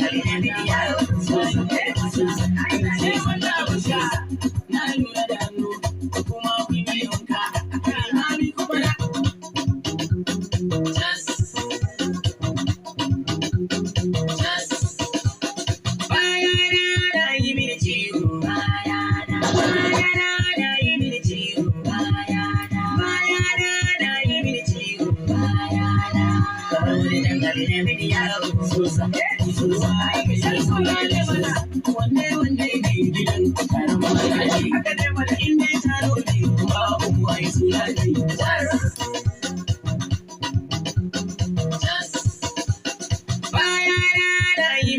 dankali ne mini yaro. Susa, susa, susa, susa. Na lura da hannu, kuma ku yi mini wanka. Mami kuma na. Just, just. Bayana na yi mini ciwo, bayana, bayana na yi mini ciwo, bayana, bayana na yi mini ciwo, bayana. Kamar wani dankali ne mini yaro. Susa, susa, susa.